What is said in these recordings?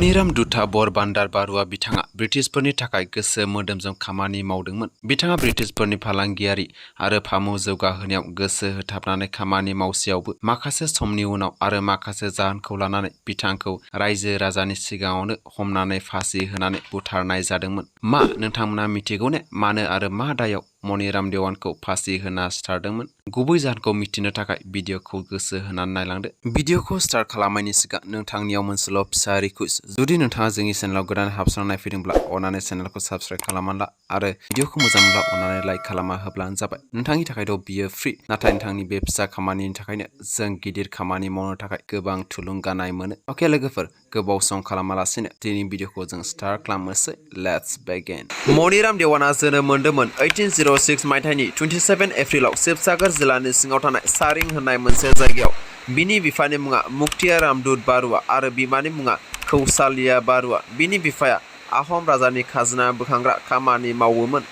मनिराम दुता बरबान्धार बारुआ बिथाङा ब्रिटिशफोरनि थाखाय गोसो मोदोमजों खामानि मावदोंमोन। बिथाङा ब्रिटिशफोरनि फालांगियारि आरो फामु जौगाहोनायाव गोसो होथाबनानै खामानि मावसेयावबो माखासे समनि उनाव आरो माखासे जाहोनखौ लानानै बिथांखौ रायजो राजानि सिगाङावनो हमनानै फासि होनानै बुथारनाय जादोंमोन। मा नोंथांमोना मिथिगौ ने मानो आरो मा दायाव मनिराम देवानखौ फासि होना सिथारदोंमोन? गुबै जाहोनखौ मिथिनो थाखाय भिडिअखौ गोसो होनानै नायलांदो। भिडिअखौ स्टार्ट खालामनायनि सिगां नोंथांनियाव मोनसेल' फिसा रिक्वेस्ट, जुदि नोंथाङा जोंनि चेनेलाव गोदान हाबसनना नायफैदोंब्ला अन्नानै चेनेलखौ साबस्क्राइब खालामना ला आरो भिडिअखौ मोजां मोनब्ला अन्नानै लाइक खालामना होब्लानो जाबाय। नोंथांनि थाखायथ' बियो फ्रि, नाथाय नोंथांनि बे फिसा खामानिनि थाखायनो जों गिदिर खामानि मावनो थाखाय गोबां थुलुंगानाय मोनो। अके लोगोफोर, गोबाव सम खालामालासिनो दिनैनि भिडिअखौ जों स्टार्ट खालामनोसै। Let's begin. मनिराम देवाना जोनोम मोन्दोंमोन 1806 मायथाइनि 27 एप्रिलाव शिबसागर जिल्लानि सिङाव थानाय सारिं होननाय मोनसे जायगायाव। बिनि बिफानि मुङा मुक्तिया रामदुत बारुआ आरो बिमानि मुङा कौसालिया बारुआ। बिनि बिफाया आहम राजानि खाजोना बोखांग्रा खामानि मावोमोन।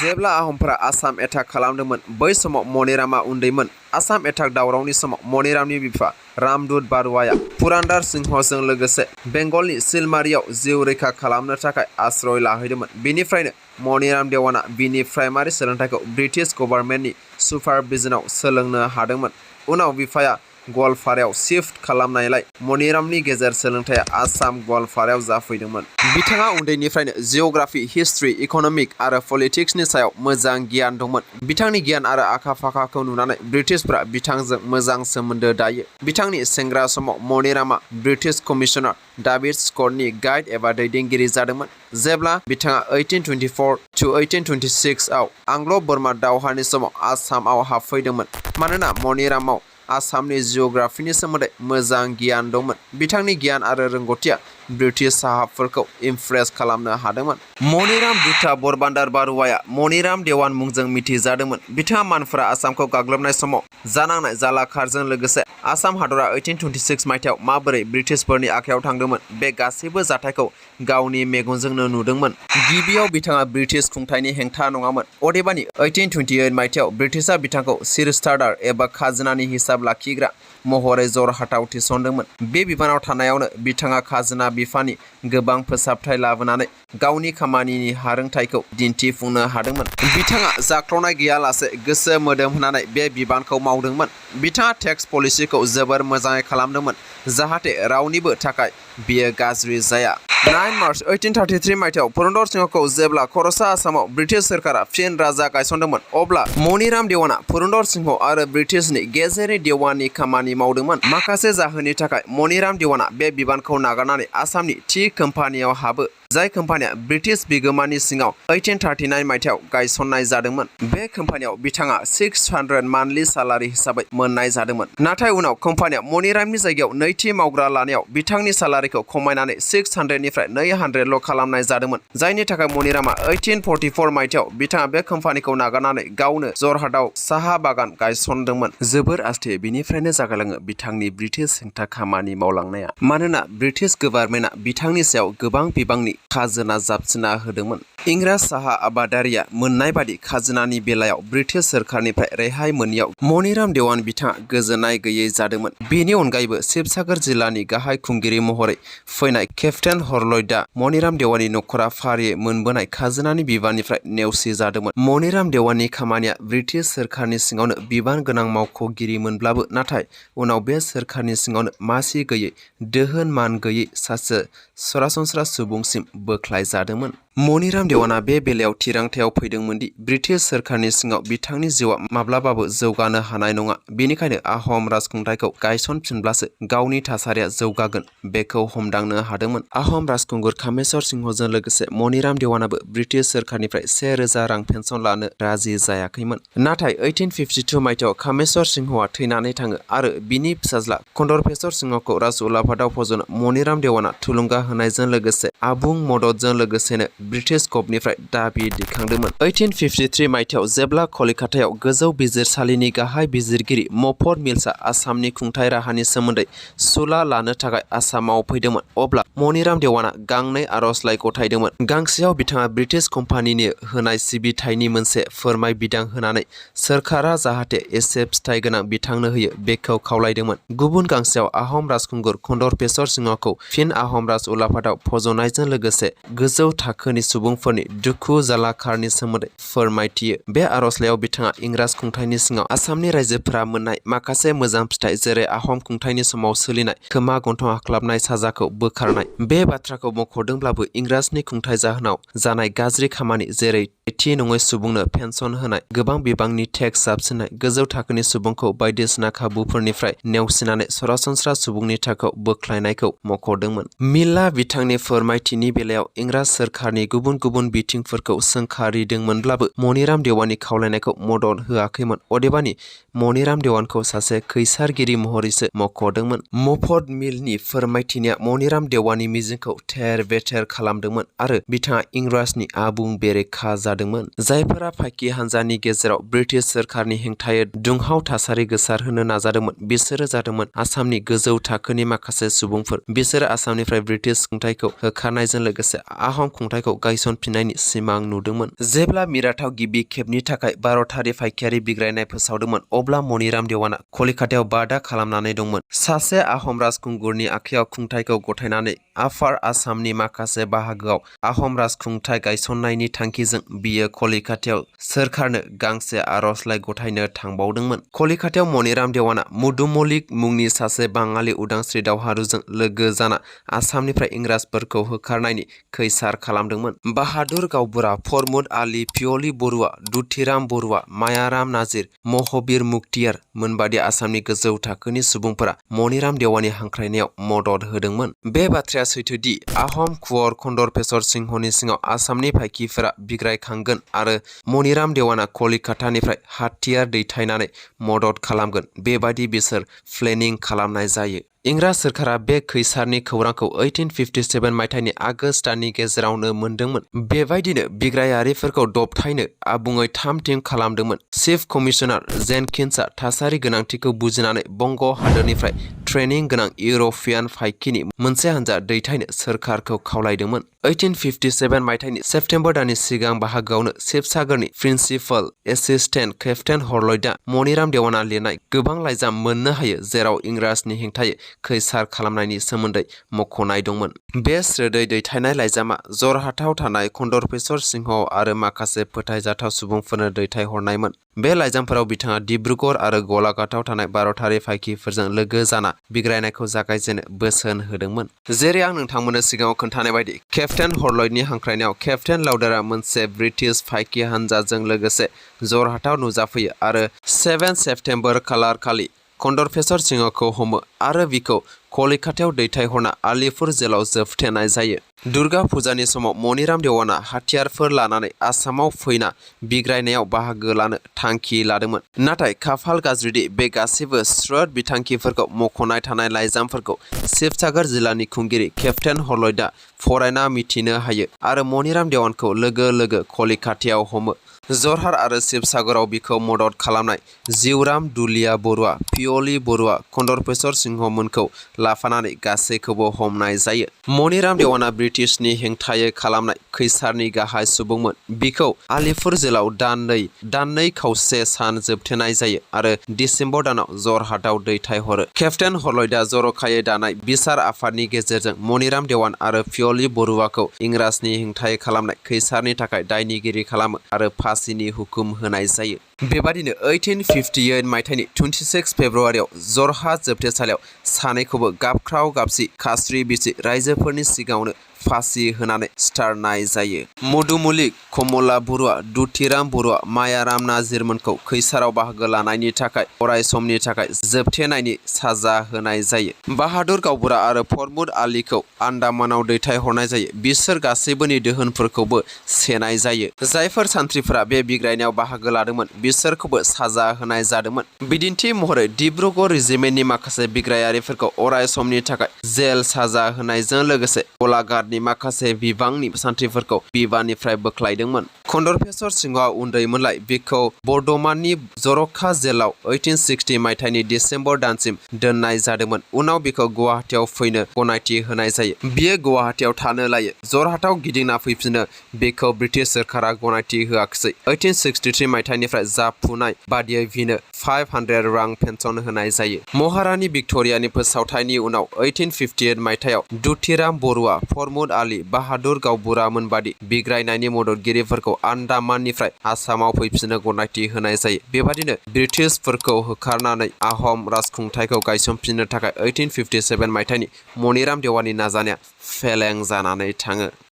जेब्ला आहमफोरा आसाम एटाक खालामदोंमोन, बै समाव मनिरामा उन्दैमोन। आसाम एटाक दावरावनि समाव मनिरामनि बिफा रामदुत बारुआया पुरन्दर सिंहजों लोगोसे बेंगलनि सिलमारियाव जिउ रैखा खालामनो थाखाय आश्रय लाहैदोंमोन। बेनिफ्रायनो मनिराम देवाना बिनि प्राइमारि सोलोंथाइखौ ब्रिटिश गभर्नमेन्टनि सुपारभिजनाव सोलोंनो हादोंमोन। उनाव बिफाया गवालपारायाव शिफ्ट खालामनायलाय मनिरामनि गेजेर सोलोंथाइया आसाम गवालपारायाव जाफैदोंमोन। बिथाङा उन्दैनिफ्रायनो जिअ'ग्राफि, हिस्ट्रि, इक'नमिक आरो पलिटिक्सनि सायाव मोजां गियान दंमोन। बिथांनि गियान आरो आखा-फाखाखौ नुनानै ब्रिटिशफोरा बिथांजों मोजां सोमोन्दो दायो। बिथांनि सेंग्रा समाव मनिरामा ब्रिटिश कमिशनार डेभिड स्कटनि गाइड एबा दैदेनगिरि जादोंमोन। जेब्ला बिथाङा 1824 to 1826 आव आंग्ल'-बोरमा दावहानि समाव आसामाव हाबफैदोंमोन। मानोना मनिरामाव आसामनि जिअ'ग्राफिनि सोमोन्दै मोजां गियान दंमोन, बिथांनि गियान आरो रोंग'थिया ब्रिटिश साहाबफोरखौ इमप्रेस खालामनो हादोंमोन। मनिराम दुता बरबान्धार बारुआया मनिराम देवान मुंजों मिथिजादोंमोन। बिथाङा मानफोरा आसामखौ गाग्लोबनाय समाव जानांनाय जालाखारजों लोगोसे आसाम हादरा 1826 मायथाइयाव माबोरै ब्रिटिशफोरनि आखायाव थांदोंमोन, बे गासैबो जाथायखौ गावनि मेगनजोंनो नुदोंमोन। गिबियाव बिथाङा ब्रिटिश खुंथायनि हेंथा नङामोन। अदेबानि 1828 मायथाइयाव ब्रिटिशआ बिथांखौ सिरस्टार्डार एबा खाजोनानि हिसाब लाखिग्रा महरै जरहाटाव थिसनदोंमोन। बे बिबानाव थानायावनो बिथाङा खाजोना बिफाननि गोबां फोसाबथाय लाबोनानै गावनि खामानिनि हारोंथायखौ दिन्थिफुंनो हादोंमोन। बिथाङा जाख्ल'नाय गैयालासे गोसो मोदोम होनानै बे बिबानखौ मावदोंमोन। बिथाङा टेक्स पलिसिखौ जोबोर मोजाङै खालामदोंमोन, जाहाथे रावनिबो थाखाय बेयो गाज्रि जाया। 9 मार्च 1833 मायथाइयाव पुरन्दर सिंहखौ जेब्ला खर'सा आसामाव ब्रिटिश सोरखारा फिन राजा गायसनदोंमोन, अब्ला मनिराम देवाना पुरन्दर सिंह आरो ब्रिटिशनि गेजेरनि देवाननि खामानि मावदोंमोन। माखासे जाहोननि थाखाय मनिराम देवाना बे बिबानखौ नागारनानै आसामनि थि कम्पानियाव हाबो, जाय कम्पानिया ब्रिटिश बिगोमानि सिङाव 1839 मायथाइयाव गायसननाय जादोंमोन। बे कम्पानियाव बिथाङा 600 मान्थलि सालारि हिसाबै मोननाय जादोंमोन। नाथाय उनाव कम्पानिया मनिरामनि जायगायाव नैथि मावग्रा लानायाव बिथांनि सालारिखौ खमायनानै 600 निफ्राय 200ल' खालामनाय जादोंमोन, जायनि थाखाय मनिरामा 1844 मायथाइयाव बिथाङा बे कम्पानिखौ नागारनानै गावनो जरहाटआव साहा बागान गायसनदोंमोन। जोबोर आस्थे बेनिफ्रायनो जागायलाङो बिथांनि ब्रिटिश हेंथा खामानि मावलांनाया। मानोना ब्रिटिश गभर्नमेन्टआ बिथांनि सायाव गोबां बिबांनि खाजोना जाबसिनना होदोंमोन। इंराज साहा आबादारिया मोननाय बादि खाजोनानि बेलायाव ब्रिटिश सोरखारनिफ्राय रेहाय मोनैयाव मनिराम देवान बिथाङा गोजोननाय गैयै जादोंमोन। बेनि अनगायैबो शिबसागर जिल्लानि गाहाय खुंगिरि महरै फैनाय केप्टेन हरलयदआ मनिराम देवाननि नखरा फारियै मोनबोनाय खाजोनानि बिबाननिफ्राय नेवसिजादोंमोन। मनिराम देवाननि खामानिया ब्रिटिश सोरखारनि सिङावनो बिबान गोनां मावख'गिरिमोनब्लाबो, नाथाय उनाव बे सोरखारनि सिङावनो मासि गैयै, दोहोन मान गैयै सासे सरासनस्रा सुबुंसिम बोख्लायजादोंमोन। मनिराम देवाना बे बेलायाव थिरांथायाव फैदोंमोन दि ब्रिटिश सोरखारनि सिङाव बिथांनि जिउआ माब्लाबाबो जौगानो हानाय नङा, बेनिखायनो आहम राजखुंथायखौ गायसनफिनब्लासो गावनि थासारिया जौगागोन बेखौ हमदांनो हादोंमोन। आहम राजखुंगुर कामेश्वर सिंहजों लोगोसे मनिराम देवानाबो ब्रिटिश सोरखारनिफ्राय 1000 रां पेन्सन लानो राजि जायाखैमोन। नाथाय 1852 मायथाइयाव कामेश्वर सिंहआ थैनानै थाङो आरो बिनि फिसाज्ला कन्दरपेश्वर सिंहखौ राजउलाफादाव फज'नो मनिराम देवाना थुलुंगा होनायजों लोगोसे आबुं मददजों लोगोसेनो ब्रिटिश गभनिफ्राय दाबि दैखांदोंमोन। 1853 मायथाइयाव जेब्ला कलिकातायाव गोजौ बिजिरसालिनि गाहाय बिजिरगिरि मफर मिल्सआ आसामनि खुंथाय राहानि सोमोन्दै सुला लानो थाखाय आसामाव फैदोंमोन, अब्ला मनिराम देवानआ गांनै आर'जलाइ गथायदोंमोन। गांसेयाव बिथाङा ब्रिटिश कम्पानिनो होनाय सिबिथायनि मोनसे फोरमाय बिदां होनानै सोरखारा जाहाथे एसे फिथाइ गोनां बिथांनो होयो बेखौ खावलायदोंमोन। गुबुन गांसेयाव आहम राजखुंगुर कन्दरपेश्वर सिंहखौ फिन आहम राज उलाफादाव फज'नायजों लोगोसे गोजौ थाखोनि सुबुंफोरनि दुखु जालाखारनि सोमोन्दै फोरमायथियो। बे आर'जलाइयाव बिथाङा इंराज खुंथायनि सिङाव आसामनि रायजोफोरा मोननाय माखासे मोजां फिथाइ जेरै आहम खुंथायनि समाव सोलिनाय खोमा गन्थं हाख्लाबनाय साजाखौ बोखारनाय बे बाथ्राखौ मख'दोंब्लाबो इंराजनि खुंथाय जाहोनाव जानाय गाज्रि खामानि जेरै थि नङै सुबुंनो पेन्सन होनाय, गोबां बिबांनि टेक्स जाबसिननाय, गोजौ थाखोनि सुबुंखौ बायदिसिना खाबुफोरनिफ्राय नेवसिनानै सरासनस्रा सुबुंनि थाखोआव बोख्लायनायखौ मख'दोंमोन। मिलआ बिथांनि फोरमायथिनि बेलायाव इंराज सोरखारनि गुबुन गुबुन बिथिंफोरखौ सोंखारिदोंमोनब्लाबो मनिराम देवाननि खावलायनायखौ मदद होआखैमोन। अदेबानि मनिराम देवानखौ सासे खैसारगिरि महरैसो मख'दोंमोन। मफर मिलनि फोरमायथिनाया मनिराम देवाननि मिजिंखौ थेर-बेथेर खालामदोंमोन आरो बिथाङा इंराजनि आबुं बेरेखा जादोंमोन। जायफोरा फाइकि हानजानि गेजेराव ब्रिटिश सोरखारनि हेंथायै दुंहाव थासारि गोसारहोनो नाजादोंमोन बिसोरो जादोंमोन आसामनि गोजौ थाखोनि माखासे सुबुंफोर। बिसोरो आसामनिफ्राय ब्रिटिश खुंथायखौ होखारनायजों लोगोसे आहम खुंथायखौ गायसनफिननायनि सिमां नुदोंमोन। जेब्ला मिराटआव गिबि खेबनि थाखाय भारतारि फाइकियारि बिग्रायनाय फोसावदोंमोन अब्ला मनिराम देवानआ कलिकातायाव बादा खालामनानै दंमोन। सासे आहम राजखुंगुरनि आखायाव खुंथायखौ गथायनानै आपार आसामनि माखासे बाहागोआव आहम राजखुंथाय गायसननायनि थांखिजों बियो कलिकातायाव सोरखारनो गांसे आर'जलाइ गथायनो थांबावदोंमोन। कलिकातायाव मनिराम देवानआ मधुमलिक मुंनि सासे बाङालि उदांस्रि दावहारुजों लोगो जाना आसामनिफ्राय इंराजफोरखौ होखारनायनि खैसार खालामदोंमोन। बाहादुर गावबुरा, फर्मुद आली, पियली बरुवा, दुतिराम बरुवा, मायाराम नाजिर, महबीर मुक्तियार मोनबादि आसामनि गोजौ थाखोनि सुबुंफोरा मनिराम देवाननि हांख्रायनायाव मदद होदोंमोन। बे बाथ्राया सैथोदि आहम कुंवर कन्दरपेश्वर सिंहनि सिङाव आसामनि फाइकिफोरा बिग्रायखांगोन आरो मनिराम देवानआ कलिकातानिफ्राय हाथियार दैथायनानै मदद खालामगोन बेबादि बिसोर प्लेनिं खालामनाय जायो। इंराज सोरखारा बे खैसारनि खौरांखौ 1857 मायथाइनि आगस्त दाननि गेजेरावनो मोनदोंमोन। बेबायदिनो बिग्रायारिफोरखौ दबथायनो आबुङै थाम-थिम खालामदोंमोन। चिफ कमिशनार जेनकिन्सआ थासारि गोनांथिखौ बुजिनानै बंग हादोरनिफ्राय ट्रेनिं गोनां इउर'पियान फाइकिनि मोनसे हानजा दैथायनो सोरखारखौ खावलायदोंमोन। 1857 मायथाइनि सेप्तेम्बर दाननि सिगां बाहागोआवनो शिबसागरनि प्रिन्सिपाल एसिस्टेन्ट केप्टेन हरलयदआ मनिराम देवानआ लिरनाय गोबां लाइजाम मोननो हायो जेराव इंराजनि हेंथायै खैसार खालामनायनि सोमोन्दै मख'नाय दंमोन। बे स्रोदै दैथायनाय लाइजामा जरहाटआव थानाय कन्दरपेश्वर सिंह आरो माखासे फोथायजाथाव सुबुंफोरनो दैथायहरनायमोन। बे लाइजामफोराव बिथाङा डिब्रुगड़ आरो गलाघाटआव थानाय भारतारि फाइकिफोरजों लोगो जाना बिग्रायनायखौ जागायजेनो बोसोन होदोंमोन। जेरै आं नोंथांमोननो सिगाङाव खोन्थानाय बायदि केप्टेन हरलयदनि हांख्रायनायाव केप्टेन लाउडारआ मोनसे ब्रिटिश फाइकि हानजाजों लोगोसे जरहाटआव नुजाफैयो आरो 7 सेप्तेम्बर खालारखालि कन्दरपेश्वर सिंहखौ हमो आरो बिखौ कलिकातायाव दैथायहरना आलिपुर जेलाव जोबथेनाय जायो। दुर्गा फुजानि समाव मनिराम देवानआ हाथियारफोर लानानै आसामाव फैना बिग्रायनायाव बाहागो लानो थांखि लादोंमोन। नाथाय खाफाल गाज्रिदि बे गासैबो स्रोद बिथांखिफोरखौ मख'नाय थानाय लाइजामफोरखौ शिबसागर जिल्लानि खुंगिरि केप्टेन हरलयदआ फरायना मिथिनो हायो आरो मनिराम देवानखौ लोगो लोगो कलिकातायाव हमो। जरहाट आरो शिबसागराव बिखौ मदद खालामनाय जिउराम दुलिया बरुवा, पियली बरुवा, कन्दरपेश्वर सिंहमोनखौ लाफानानै गासैखौबो हमनाय जायो। मनिराम देवानआ ब्रिटिशनि हेंथायै खालामनाय खैसारनि गाहाय सुबुंमोन। बिखौ आलिपुर जेलाव दाननै खावसे सान जोबथेनाय जायो आरो डिसेम्बर दानाव जरहाटआव दैथायहरो। केप्टेन हरलयदआ जर'खायै दानाय बिसार आफादनि गेजेरजों मनिराम देवान आरो पियली बरुवाखौ इंराजनि हेंथायै खालामनाय खैसारनि थाखाय दायनिगिरि खालामो आरो फासिनि हुकुम होनाय जायो। बेबादिनो 1858 मायथाइनि 26 फेब्रुवारियाव जरहाट जोबथेसालियाव सानैखौबो गाबख्राव गाबसि खास्रि बिस्रि रायजोफोरनि सिगाङावनो फासि होनानै सिथारनाय जायो। मधुमलिक, कमला बरुवा, दुतिराम बरुवा, मायाराम नाजिरमोनखौ खैसाराव बाहागो लानायनि थाखाय अरायसमनि थाखाय जोबथेनायनि साजा होनाय जायो। बाहादुर गावबुरा आरो फर्मुद आलीखौ आन्दामानाव दैथायहरनाय जायो। बिसोर गासैबोनि दोहोनफोरखौबो सेनाय जायो। जायफोर सान्थ्रिफोरा बे बिग्रायनायाव बाहागो लादोंमोन बिसोरखौबो साजा होनाय जादोंमोन। बिदिन्थि महरै डिब्रुगड़ रेजिमेन्टनि माखासे बिग्रायारिफोरखौ अराय समनि थाखाय जेल साजा होनायजों लोगोसे गलाघाटनि माखासे बिबांनि सान्थ्रिफोरखौ बिबाननिफ्राय बोख्लायदोंमोन। कन्दरपेश्वर सिंहआ उन्दैमोनलाय बिखौ बर्धमाननि जर'खा जेलाव 1860 मायथाइनि डिसेम्बर दानसिम दोननाय जादोंमोन। उनाव बिखौ गुवाहाटियाव फैनो गनायथि होनाय जायो। बियो गुवाहाटियाव थानो लायो। जरहाटआव गिदिंना फैफिनो बिखौ ब्रिटिश सोरखारा गनायथि होआखिसै। 1863 मायथाइनिफ्राय जाफुनाय बादियै बिनो 500 रां पेन्सन होनाय जायो। महारानी भिक्ट'रियानि फोसावथायनि उनाव 1858 मायथाइयाव दुतिराम बरुवा, फर्मुद आली, बाहादुर गावबुरामोन बादि बिग्रायनायनि मददगिरिफोरखौ आन्दामाननिफ्राय आसामाव फैफिननो गनायथि होनाय जायो। बेबादिनो ब्रिटिशफोरखौ होखारनानै आहम राजखुंथायखौ गायसनफिननो थाखाय 1857 मायथाइनि मनिराम देवाननि नाजानाया फेलें जानानै थाङो।